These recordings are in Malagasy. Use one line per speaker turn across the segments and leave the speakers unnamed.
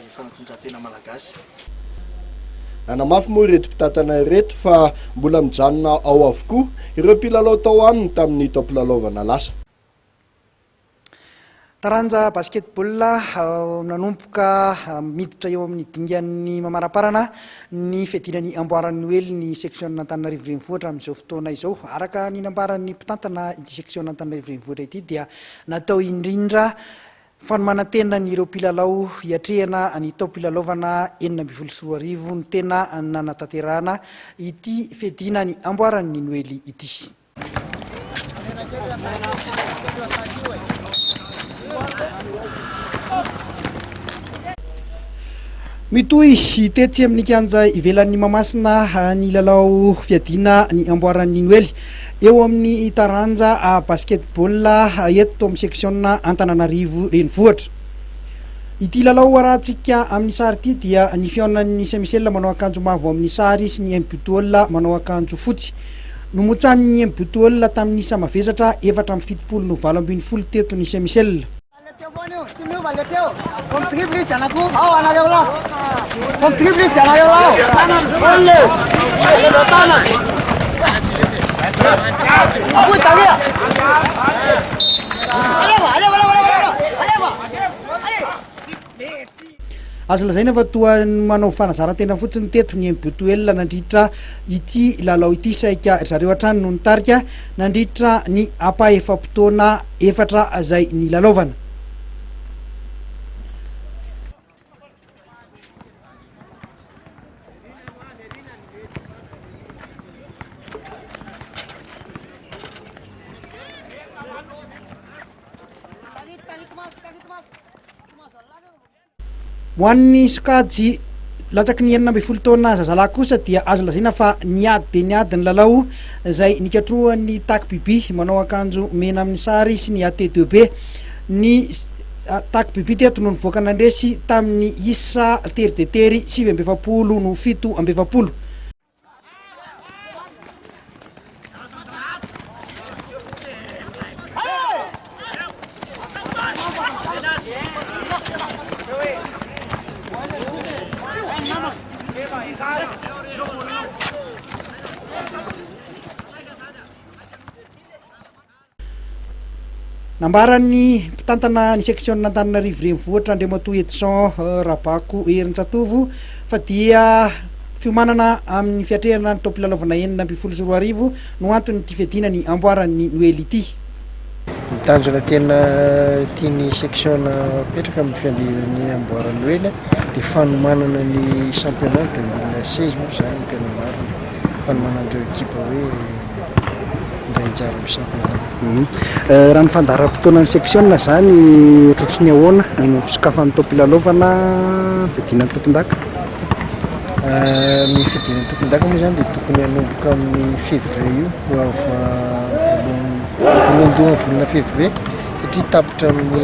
fanatanjahantena malagasy.
Nanamafy moa ireto mpitantana ireto fa mbola mijanona ao avokoa ireo mpilalao tao aminy tamin'ny taom-pilalaovana lasa.
Taranja basketball, Nanomboka miditra eo amin'ny dingan'ny mamaraparana ny fiadiana ny amboaran'ny Noely ny seksiona Antananarivo Renivohitra amin'izao fotoana izao. Araka ny nambaran'ny mpitantana ity seksiona Antananarivo Renivohitra ity dia natao indrindra fanomanan-tenan'ireo mpilalao hiatrehana ny taom-pilalaovana 2016 no tena nanatanterahana ity fiadiana ny amboaran'ny Noely ity. Mitohy tetsy amin'ny kianja ivelan'ny Mahamasina ny lalao fiadiana ny amboaran'ny Noely eo amin'ny taranja basketball eto amin'ny seksiona Antananarivo Renivohitra. Ity lalao arahantsika amin'ny sary ity dia ny fihaonan'ny Saint Michel manao akanjo mavo amin'ny sary sy ny Mbutool manao akanjo fotsy. Nomotsanin'ny Mbutool tamin'ny isa mavesatra 74 no 18 teto ny Saint Michel. Azo lazaina fa toa manao fanazaran-tena fotsiny teto ny Mbutuel nandritra ity lalao ity saika ry zareo hatrany no nitarika nandritra ny ampahefa-potoana efatra izay nilalaovana. Ho an'ny sokajy latsaky ny 16 taona zazalahy kosa dia azo lazaina fa niady dia niady ny lalao izay nikatrohan'ny Tac Bibi manao akanjo mena amin'ny sary sy ny AT2B. Ny Tac Bibi teto no nivoaka nandresy tamin'ny isa tery dia tery 49 no 47. Nambaran'ny mpitantana ny seksiona Antananarivo Renivohitra Andriamatoa Edson Rabako Herintsatovo fa dia fiomanana amin'ny fiatrehana ny taom-pilalaovana 2016 no anton'ity fiadiana ny amboaran'ny Noely ity.
Ny tanjona tena tian'ny seksiona apetraka amin'ny fiandian'ny amboaran'ny Noely dia fanomanana ny championnat 2016 moa izany no tena marina, fanomanana ireo ekipa hoe handray anjara amin'ny championnat.
Raha ny fandaharam-potoanan'ny seksiona izany ohatrohatry ny ahoana no fisokafan'ny taom-pilalaovana fiadiana ny tompondaka?
Ny fiadiana ny tompondaka moa izany dia tokony hanomboka amin'ny février io, voalohandohan'ny volana février satria tapitra amin'ny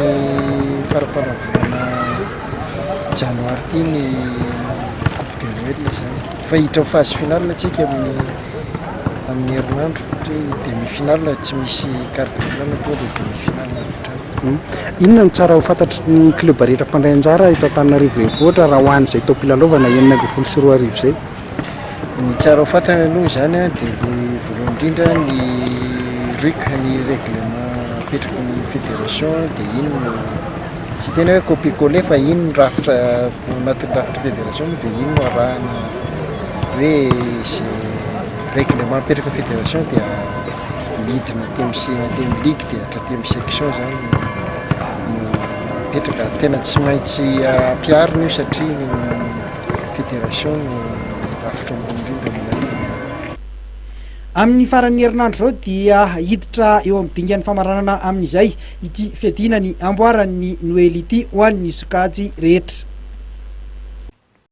faramparan'ny volana janoary ity ny coupe de Noël izany. Fa hiditra amin'ny phase finale tsika amin'ny amin'ny herinandro satria demi finale tsy misy quart de finale tonga dia demi finale avy hatrany.
Inona no tsara ho fantatry ny club rehetra mpandray anjara eto Antananarivo Renivohitra raha ho an'izay taom-pilalaovana 2016 izay?
Ny tsara ho fantany aloha izany dia ny voalohany indrindra ny RUC, ny règlement apetraky ny fédération dia iny no tsy tena hoe copier coller fa iny no rafitra ao anatin'ny rafitra fédération moa dia iny no arahana hoe izay règlement apetraky ny fédération dia midina aty amin'ny se- aty amin'ny ligue dia hatraty amin'ny section izany no apetraka ary tena tsy maintsy ampiharina io satria ny fédération no rafitra ambony indrindra aminay.
Amin'ny faran'ny herinandro izao dia hiditra eo amin'ny dingan'ny famaranana amin'izay ity fiadiana ny amboaran'ny Noely ity ho an'ny sokajy rehetra.